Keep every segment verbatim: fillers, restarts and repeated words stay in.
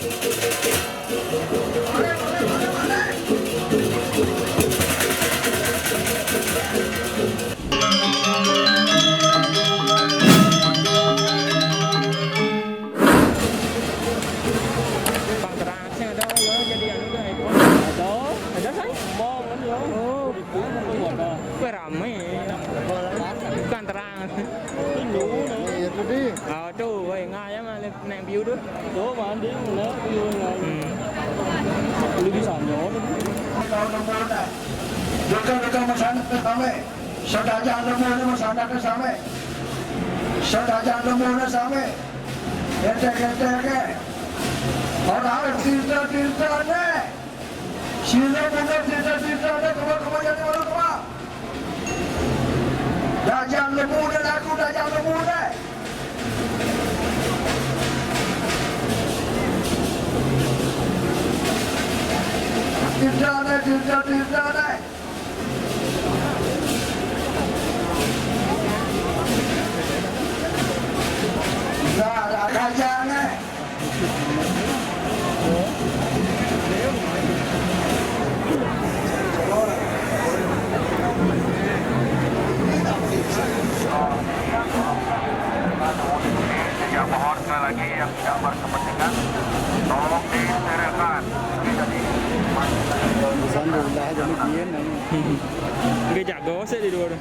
Bang, terang sih ada, ya, jadi anu, udah iPhone. Ada, ada, kan? Bang, kan, ya. Oh. Itu ada. Wah, rame. Bukan terang. Itu, nah. Iya, itu, di. Oh, tuh, woi, ngayam, ah, lihat naik view tuh. Tuh, mandi, mana view, nah. Hmm. Lebih sanyo. Duka-duka masyarakat sampai. Sedajah lemune masyarakat sami. Sedajah lemune sami. Entek-enteke. Ora tinta-tintane. Sila muda tinta-tintane, kema-kema jadi malu kema. Dajah lemune aku, dajah lemune. Tintane, tinta-tintane. Nah, lah, kacane. Saya mohon sekali lagi yang tidak berkepentingan, tolong disterilkan. Jadi, Sandullah jadi kian, ini. Nggak jago sih di luar.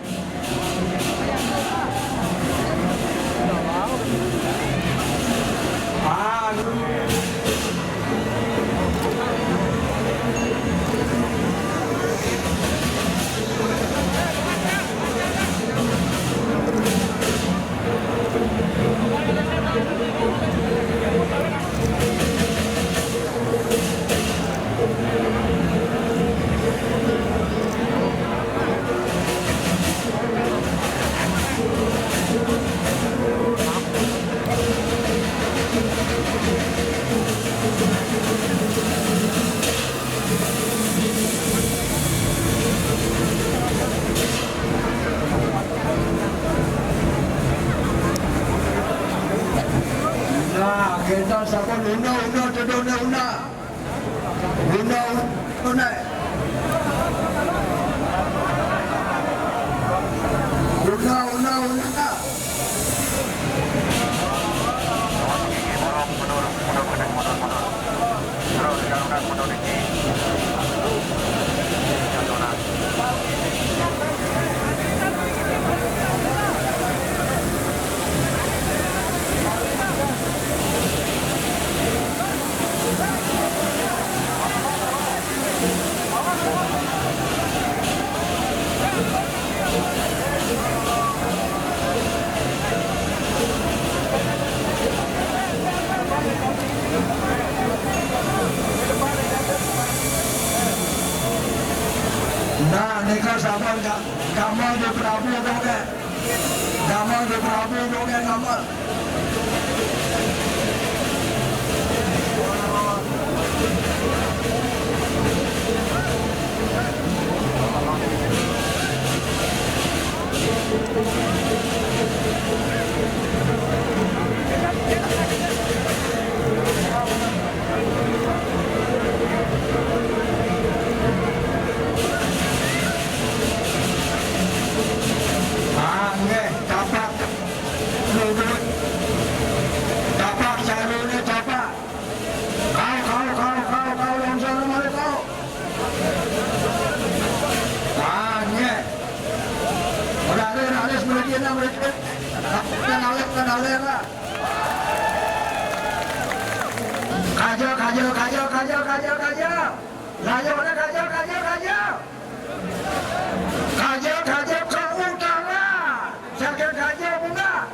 Nah, kita sapa nunda, unda, tedona, unda. Unda, unda, unda. Unda, unda, unda. Nah, nika sampun ka-, kamal di Prabu dongeng. Kamal di Prabu dongeng kamal. Ah, nggih, capak. Nggih, nggih. Capak, carune capak. Kau, kau, kau, kau, kau, yang sana mari kau. Ah, nggih. Ora ada, ora ada, mriki, nah, mriki. Kan alih, kan alih, lah. Kaja, kaja, kaja, kaja, kaja, kaja. Layone kaja, kaja, kaja. Kaja, kaja ke utara. Saking kaja munggah.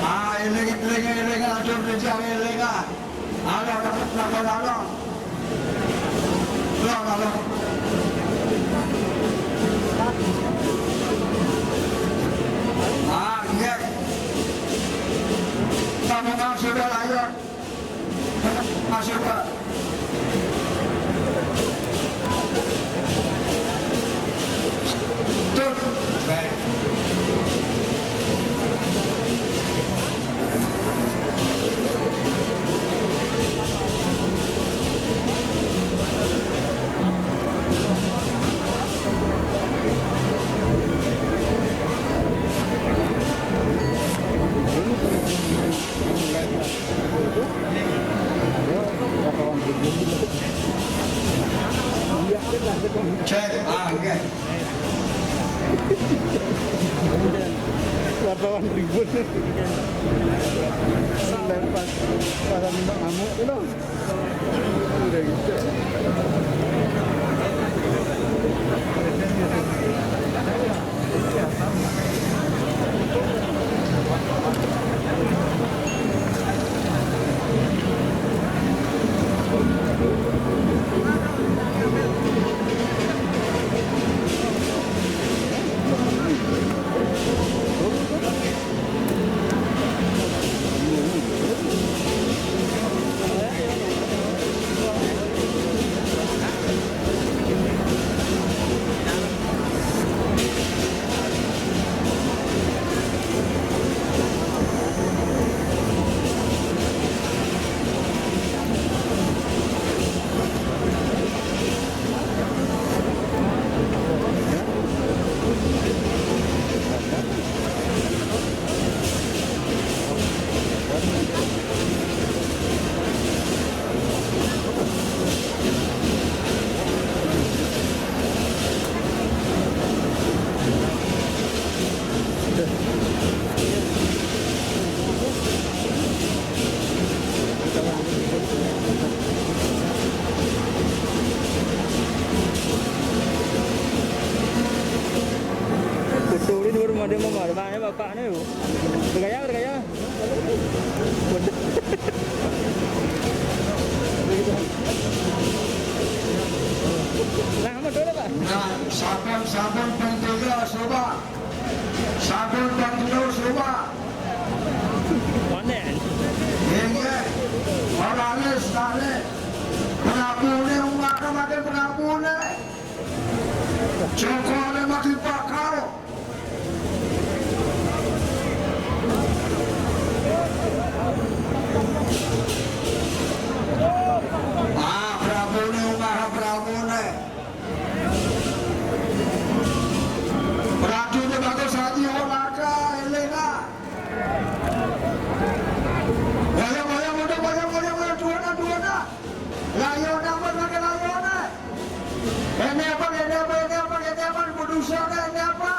Ah, eling, eling, eling, atur kerja, eling, ah. Alo, alo, alo, alo. Alo, alo. Wartawan ribut. Lempar. Pada minta ngamuk, you know. Udah gitu. Betul, ini baru ada mau marah, bapak nih, Bu. Bergaya, bergaya. Nah, sama dulu, Pak. Nah, sabun-sabun penting ya, coba. Sabun penting ya, coba. Mana? Iya. Ora wis, tarik. Prabune, umatnya makin prabune. Jokone makin bakal. Ah, prabune, umah prabune. Prabune bagus haji, olahraga, eling, ah. Ayo, ayo, mundur, ayo, ayo, ayo, duana, duana. Layonan, apa, lagi layonan? Ini apa, ini apa, ini apa, ini apa, ini apa?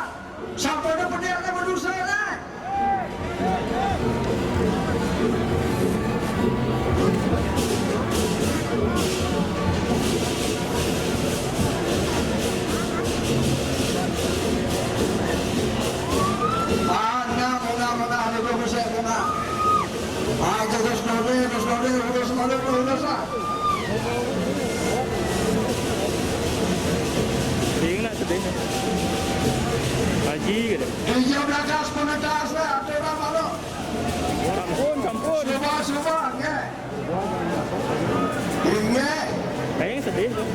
Siapa ini, pendiamnya, ini? Ah, nah, muna, muna, ini belum bisa, muna. Aja terus nore, terus nore, terus nore, terus nore. Tinggal sedih. Haji gitu. Iya, belas, penetas lah, aturan malu. Sampun, sampun. Coba, coba, nggih. Nggih. Kayaknya sedih tuh.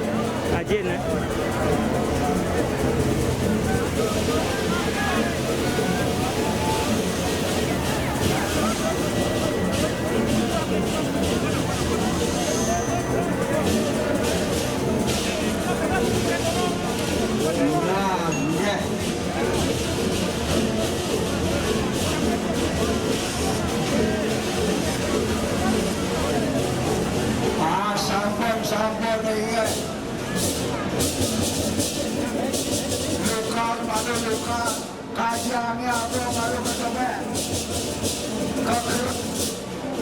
Ajin ya. Nah, nggih. Ah, sampun, sampun, nggih. Luka, malu luka. Kajange apa malu ketepek. Keker-,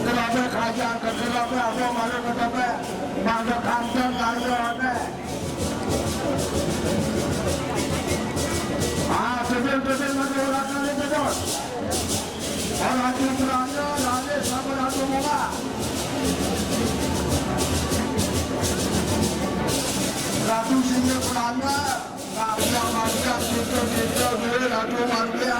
kerabe kajang, keker apa malu ketepek. Mangga kanten layone. Ah, tebel-tebel malu ora kali tebel. Ora diperangga, lali sama Ratu Bunga. Ratu Singa Perangga. Raja Marga, Sito, Sito, Dwi, Ratu Marga.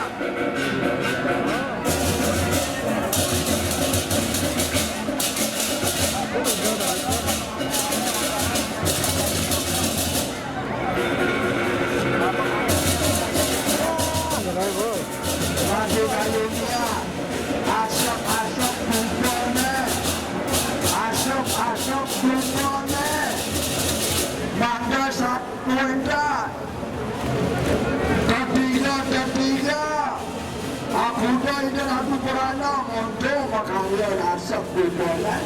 Ratu Kalunia, asok-asok bubone, asok-asok bubone, mangga satu endah. Ketiga, ketiga. Aku dah ini aku beranak untuk makan asap di dalam.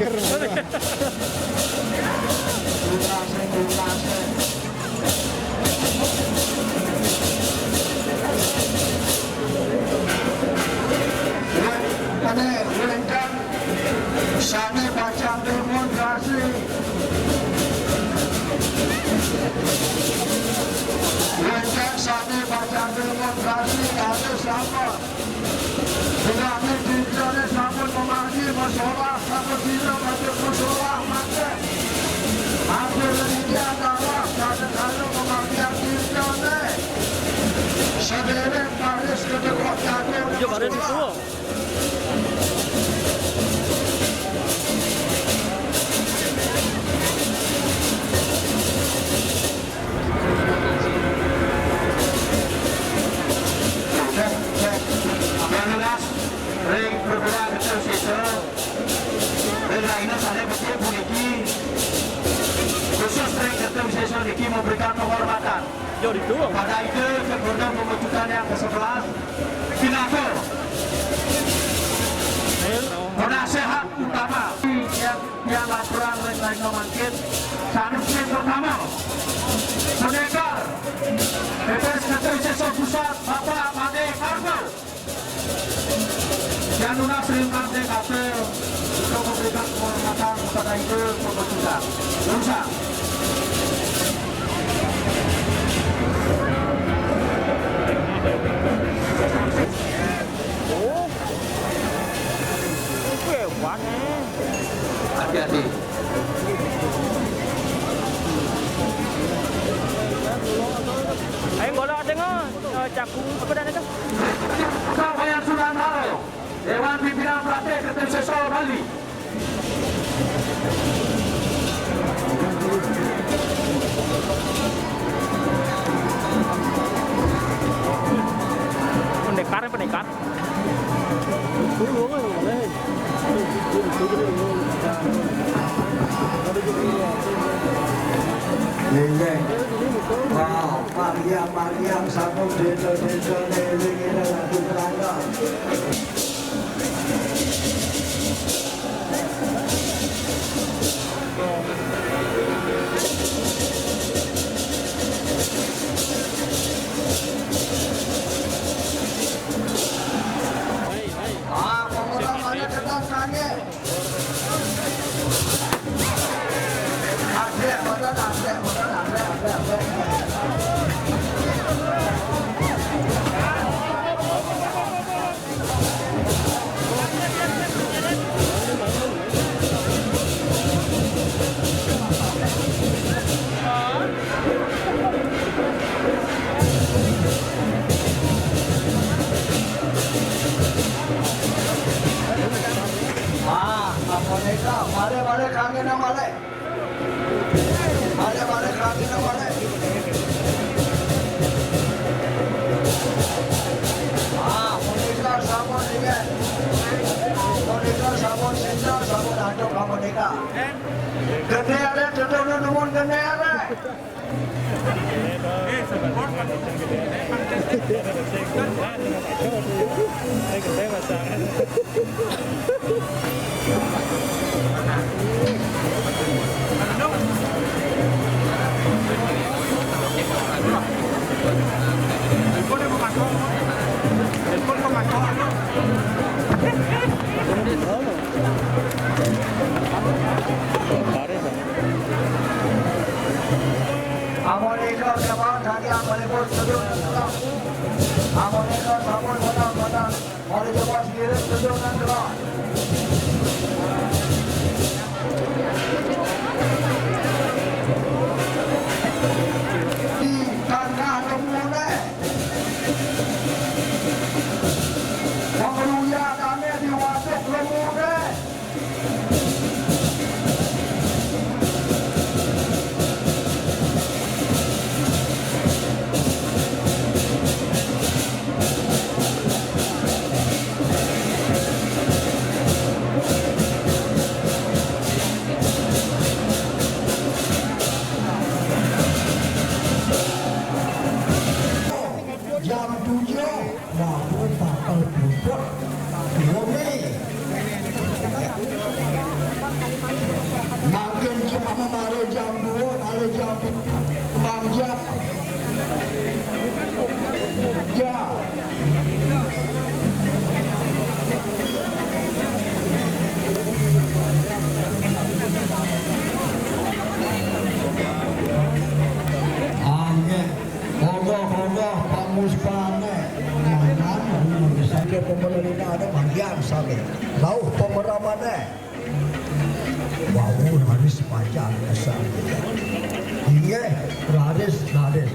Ane, wénten sané pacang demonstrasi. Wénten sané pacang demonstrasi, ane sampun. Bilangé dinané sampun memargi masolah, sampun dina matur masolah mangké. Ampun niki adalah kadang-kadang memargi dinané. Sadéréng baris ketekok jagung. Iya, baris itu. Ring perguruan Ketul Siswa, ring lainnya sané becik puniki, khusus ring Ketul Siswa niki memberikan penghormatan. Yo, itu. Pada ide kepada pemecatan yang ke sebelas, pinaka penasehat utama yang, yang laporan ring lainnya mangkin, sanés sing pertama, pendekar B P S Ketul Siswa Pusat, Bapak Made Karbo. Yang nunas ring Made Karbo untuk memberikan penghormatan kepada ide pemecatan. Rusak. Oh. Oke, hebat, eh. Hati-hati. Ayo, bola ada nggak? Eh, caku, apa dah itu? Kau yang sudah tahu. Dewan Pimpinan Pelatih Ketul Siswa Bali. Pendekar, pendekar. Inggih. Wah, panggih-panggih sampun désa-désa ngiring-ngiring lagi pelanggan. Ah, pemuda mana datang sange. Asik, betul, asik, betul, asik, asik, asik. Ah, apa nih, Kak? Balik, balik, kangen sama, balik. Balik, balik, kangen sama, balik. Ah, monika sampun inget. Monika sampun sinta, sampun aduk sama monika. Gede arek, duduk numun gede arek. Amun ika jaman tadi akalipun sedul. Amun ika sampun menang-menang, mari coba sendiri sedul nang delok. Di tangah lemune. Pengeluyarannya di waduk lemune. Sami. Rauh pemeramané. Wau raris panjang ngesang. Inggih, raris, raris.